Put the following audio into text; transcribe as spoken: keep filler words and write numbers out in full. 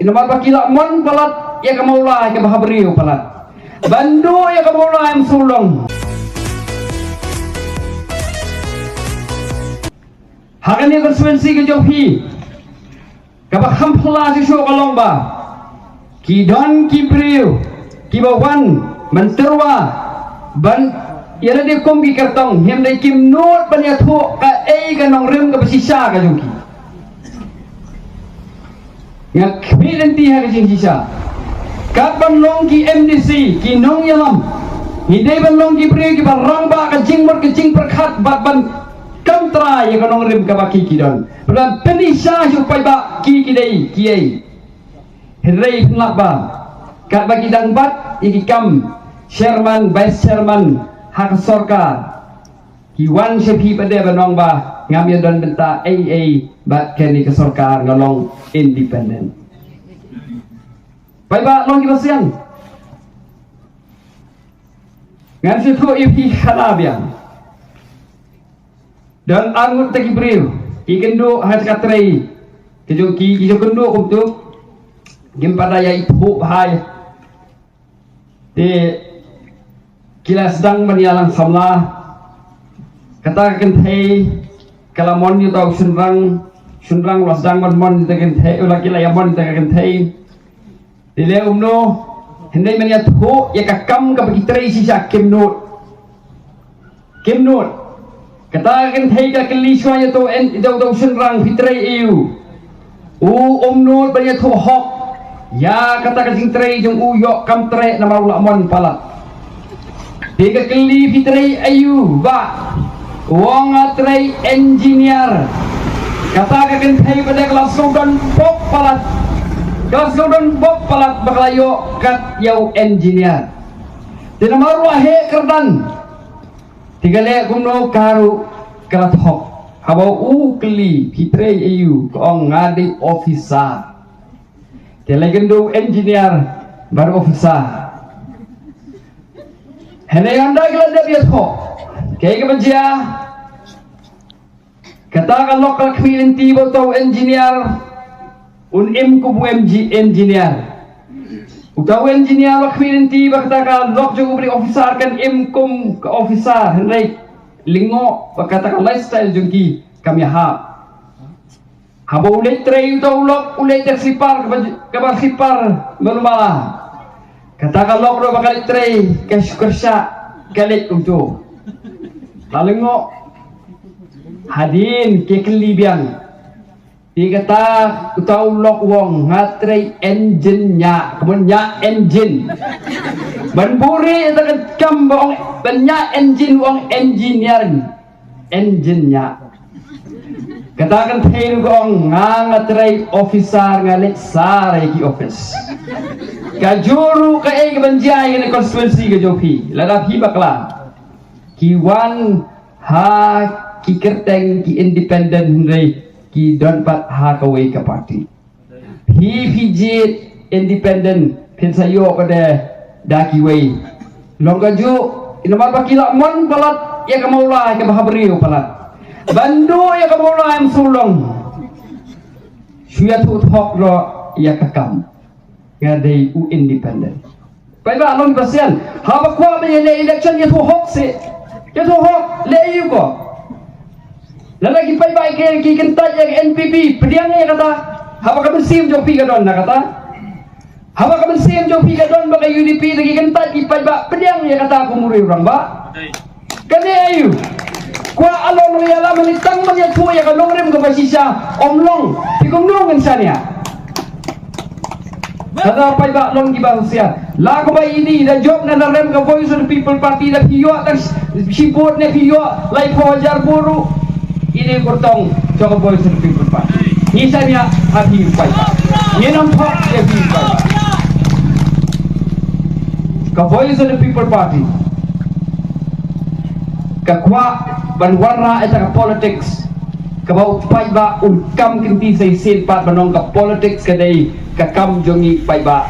Namar ba ki la mon palat ïa ka Mawlai kaba ha briew palat. Ban duh ïa ka Mawlai em sulong. Ha kane ka constituency ka jong phi, kaba kham phylla shuh shuh ka long ba ki don ki briew kiba wan ban tyrwa ban ïa lade kum ki kyrtong, hynrei kim nud ban ïathuh kaei ka nongrim kaba shisha ka jong ki. Nga khmih lynti ha ka jingshisha. Kat ban long ki M D C, ki nongïalam, ngi dei ban long ki briew kiba rangbah ka jingmut ka jingpyrkhat bad ban kam trai ïa ka nongrim kaba ki ki don. Bad ban pyni sha sha u paidbah ki ki dei kiei. Hynrei pynlap ba katba ki dang bat ïa ki kam chairman, vice chairman ha ka sorkar, ki wan sha phi pat de ban ong ba ngam ïa don bynta ei ei bad kane ka sorkar, nga long independent. Paidbah long kiba sian. Ngan shu thuh ïa phi khana biang. Don arngut ta ki briew ki kynduh ha ka trei. Ki jong ki, ki jong kynduh kumtu. Kim pat da ïa ithuh bha. Te ki la sdang ban ïalang samla. Kata ka kynthei ka la mon ïa uta u shynrang, shynrang u la sdang ban mon ïa uta ka kynthei, u la, ki la ïa mon ïa uta ka kynthei. Te leh kumno, hynrei ban ïathuh ïa ka kam kaba ki trei shisha kim nud. Kim nud. Kata ka kynthei ka kylli shuwa ïa uta u, ïa uta u shynrang, phi trei aïu? U um nud ban ïathuh hok ïa kata ka jingtrei jong u, ïoh kam treh namar u la mon palat. Te ka kylli, phi trei aïu bah? U ong nga trei engineer. Kata ka kynthei pat de ka la sngewdon bok palat. Ka la sngewdon bok palat ba ka la ïoh kat ïa u engineer. Te namar u la heh kyrdan. Te ka leh kumno, ka ruh ka la thok. Haba u kylli, phi trei aïu? Ka ong nga dei officer. Te la kynduh engineer bad officer. Hynrei hynda ki la dep ïathuh, kaei kaba jia? Kata ka lok ka la khmih lynti ba uta u engineer un im kum u M G engineer. Uta u engineer la khmih lynti ba kata ka lok jong u ba dei officer kan im kum ka officer, hynrei lyngngoh ba kata ka lifestyle jong ki kam ïahap. Haba u leit trei uta u lok, u leit da ka slipar kaba, kaba slipar malu mala. Kata ka lok ruh ba ka leit trei ka shu kyrshah, ka leit kumto. La lyngngoh. Hadien ki kylli biang. Te kata uta u lok u ong nga trei engine ñiah, kumno ñiah engine. Ban buhrieh ïa kata ka kam ba ong ban ñiah engine u ong engineer. Engine ñiah. Kata ka kynthei ruh ka ong nga, nga trei officer, nga leit sah ïa ki office. Kajuh ruh kaei kaban jia ïa kane ka constituency ka jong phi, lada phi bakla. Ki wan ha ki kyrteng ki independent hynrei ki don pat ha kawei ka party. Phi, phi jied independent, phin sa ïoh pat de da kiwei. Long kajuh, namar ba ki la mon palat ïa ka Mawlai kaba ha briew palat. Ban duh ïa ka Mawlai em sulong. Shu ïathuh thok noh ïa ka kam. Nga dei u independent. Paidbah long ba sian. Haba kwah ban ïaleh election ïathuh hok seh. Ïathuh hok, leh aïu ko. Lada ki paidbah ki, ki kyntait ïa ka N P P, pdiang ïa kata. Haba ka mynsiem jong phi ka don na kata. Haba ka mynsiem jong phi ka don ba ka U D P, da ki kyntait ki paidbah, pdiang ïa kata, kum u rangbah. Kane aïu? Kwah along ïalam, ni tang ban ïathuh ïa ka nongrim kaba shisha, ym long, phi kumno ngin shaniah. Lada paidbah long kiba husiar. La kumba ine i da jop na la rem ka Voice of the People Party, da phi ïoh tang shi vote ne phi ïoh laiphew hajar vote ruh, ine i kyrtong jong ka Voice of the People Party. Ngi shaniah ha phi paidbah. Ngin ym thok ïa phi paidbah. Ka Voice of the People Party ka kwah ban wanrah ïa ka politics kaba u paidbah un kam kynti sa shisien pat, ban ong ka politics ka dei ka kam jong ngi paidbah.